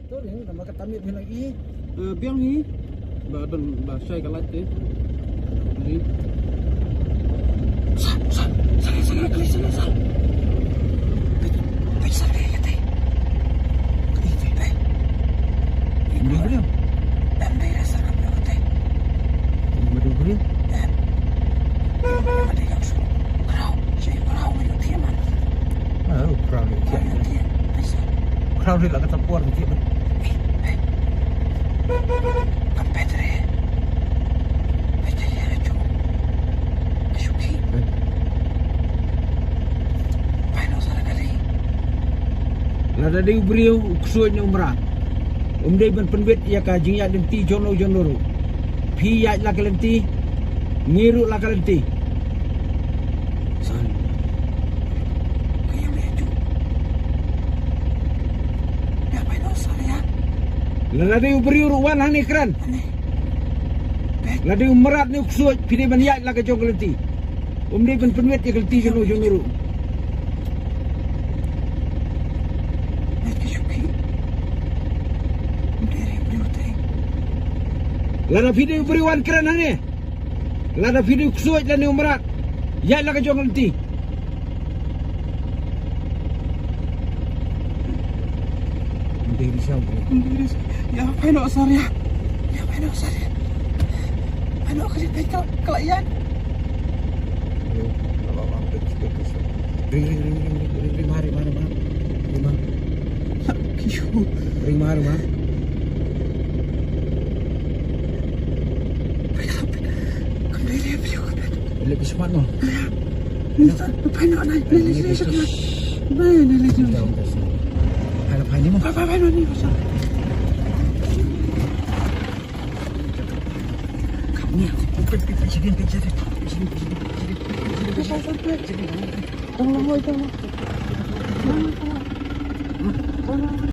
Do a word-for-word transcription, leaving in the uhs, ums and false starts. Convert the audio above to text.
To ring, nama ka tamit bilang i. Eh, biang hi. Ba don, ba shai ka lait te. Ni. Sal, sal, sal, sal, sal, sal, sal. Peit, peit, sal, eh, te. Peit, peit, peit. Ini dia. Dan dia rasa apa, te? Ini dia. Khraw, shi khraw ïa u thiah man. Ah, u khraw ïa u thiah. Khraw ïa u thiah, pisa. Khraw ïa la ka por ïa u thiah man. Eh, eh. Kam pet re. Pet re ju. Ka shu khih. Eh. Pai noh sa la ka ri. Lada dei u briew u ksuid ne u mrad, um dei ban pynwit ïa ka jingïaid lynti jong no jong no ruh. Phi ïaid la ka lynti, ngi ruh la ka lynti. San. Ka ïa me ju. Ïa pai noh sa ïa. Lada dei u briew ruh wan hangne kren. Ane. Lada dei u mrad ne u ksuid, phi dei ban ïaid la ka jong ka lynti. Um dei ban pynwit ïa ka lynti jong no jong no ruh. Lada phi dei u briew wan kren hangne. Lada phi dei u ksuid lane u mrad, ïaid la ka jong ka lynti. Ym dei risau, bro. Ym dei risau. Ïa, pai noh sar ïa. Ïa, pai noh sar ïa. Pai noh ka ri, pai noh ka la ïaid. Yo, la, la, la, pai, pai, pai, pai. Ring, ring, ring, ring, ring, ring, ring, ma, ring, ma, ring, ma. Ring, ma. Kiu. Ring, ma, ring, ma. Pai noh, pai. Kam dei ri, pai, pai. Leh ka smat mo. Ïa. Ni sa, pai noh, nai, nai, nai, nai, nai, nai, nai, nai. Pai, pai, pai, nai, nai, nai.